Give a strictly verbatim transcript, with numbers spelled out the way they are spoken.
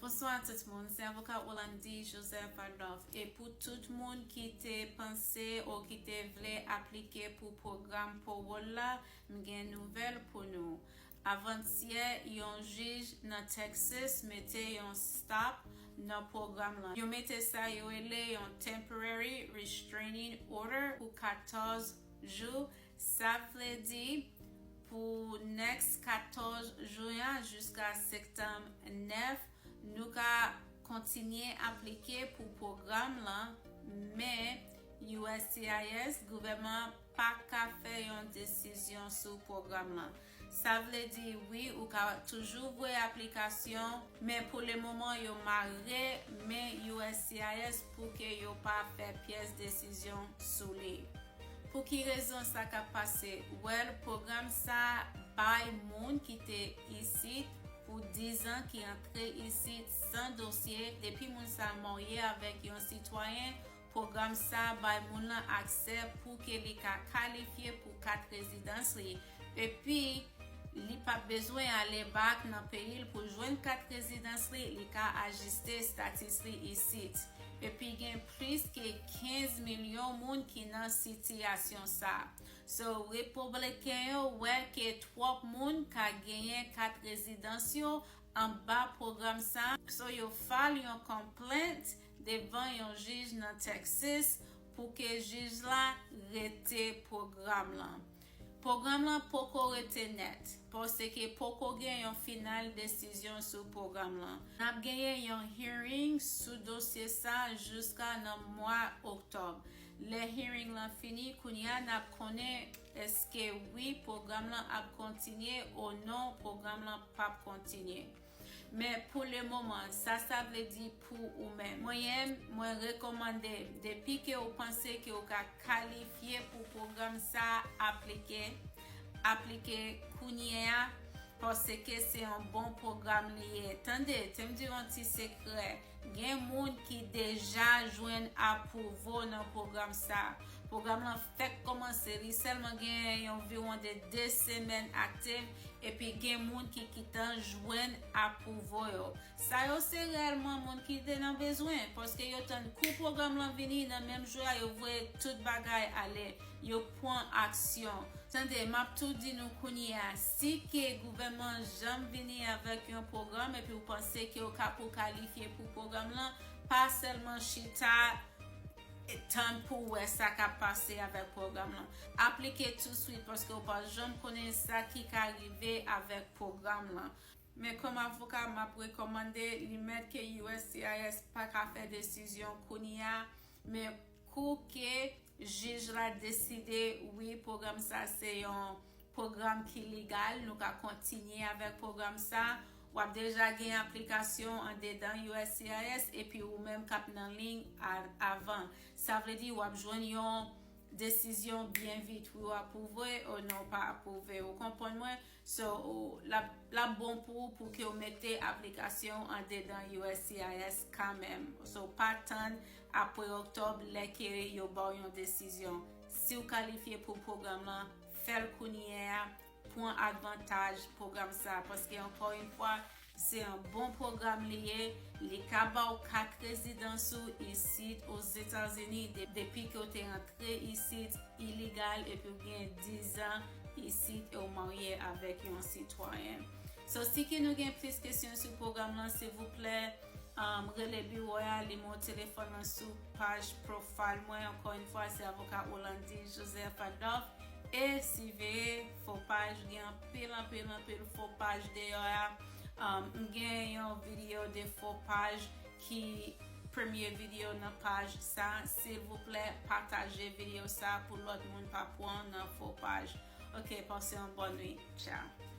Bonswa tout moun, se avoka Rolandi Joseph Adolphe. E pou tout moun ki te panse ou ki te vle aplike pou pwogram pawòl la, m gen nouvèl pou nou. Avantyè, yon jij nan Texas mete yon stop nan pwogram lan. Yo mete sa yo rele yon temporary restraining order pou katòz jou. Sa vle di, pou next katòz jou a jiska septanm nèf, nou ka kontinye aplike pou pwogram lan, men U S C I S, gouvènman pa ka fè yon desizyon sou pwogram lan. Sa vle di, wi, ou ka toujou voye aplikasyon, men pou le moman, yo mare men U S C I S pou ke yo pa fè pyès desizyon sou li. Pou ki rezon sa k ap pase? Well, pwogram sa bay moun ki te isit pou diz an, ki antre isit san dosye, depi moun sa marye avèk yon sitwayen, pwogram sa bay moun lan aksè pou ke li ka kalifye pou kat rezidans li. Epi, li p ap bezwen ale back nan peyi l pou jwenn kat rezidans li, li ka ajiste status li isit. Epi gen plis ke kenz milyon moun ki nan sitiyasyon sa. So, repibliken yo wè ke twòp moun ka genyen kat rezidans yo anba pwogram sa. So, yo file yon konplent devan yon jij nan Texas pou ke jij la rete pwogram lan. Pwogram lan poko rete nèt, paske poko gen yon final desizyon sou pwogram lan. N ap genyen yon hearing sou dosye sa jiska nan mwa oktòb. Lè hearing lan fini, kounye a n ap konnen èske wi, pwogram lan ap kontinye, o non, pwogram lan p ap kontinye. Men pou le moman, sa sa vle di pou ou menm? Mwen menm, mwen rekòmande, depi ke ou panse ke ou ka kalifye pou pwogram sa, aplike, aplike kounye a, paske se yon bon pwogram li ye. Tande, te m di yon ti sekrè. Gen moun ki deja jwenn apwouvo nan pwogram sa. Pwogram lan fèk kòmanse, li sèlman gen yon viwon de de semèn aktif, epi gen moun ki kitan jwenn apwouvo yo. Sa yo se reyèlman moun ki te nan bezwen, paske yo tann kou pwogram lan vini, nan menm jou a yo voye tout bagay ale, yo pran aksyon. Tande, m ap tou di nou kounye a, si ke gouvènman janm vini avèk yon pwogram epi w panse ke w ka pou kalifye pou pwogram lan, pa sèlman chita e tann pou w wè sa k ap pase avèk pwogram lan. Aplike touswit paske w pa janm konnen sa ki ka rive avèk pwogram lan. Men kòm avoka, m ap rekòmande li mèt ke U S C I S pa ka fè desizyon kounye a, men kou ke jij la deside, wi, pwogram sa se yon pwogram ki legal, nou ka kontinye avèk pwogram sa. W ap deja gen aplikasyon andedan U S C I S, epi ou menm k ap nan liy a-, avan. Sa vle di w ap jwenn yon desizyon byen vit, wi, w apwouve, o non, w pa apwouve, ou konprann mwen? So, ou, l ap, l ap bon pou ou, pou ke w mete aplikasyon w andedan U S C I S kanmenm. So, pa tann apre oktòb, lè ke yo ba w yon desizyon. Si w kalifye pou pwogram lan, fè l kounye a, pran avantaj pwogram sa, paske ankò yon fwa, se yon bon pwogram li ye, li ka ba w kat rezidans ou isit Ozetazini de-, depi ke w te rantre isit ilegal epi w gen diz an isit e w marye avèk yon sitwayen. So, si ke nou gen plis kesyon sou pwogram lan, silvouplè, um, rele biwo a, li mo telefòn lan sou paj profile mwen. Ankò yon fwa, se avoka Rolandi Joseph Adolphe. E siveye fo paj, gen anpil, anpil, anpil fo paj deyò a. Um, m gen yon videyo de fo paj ki premye videyo nan paj sa. Silvouplè, pataje videyo sa pou lòt moun pa pran nan fo paj. Ok, pase yon bòn nwit. Tchao.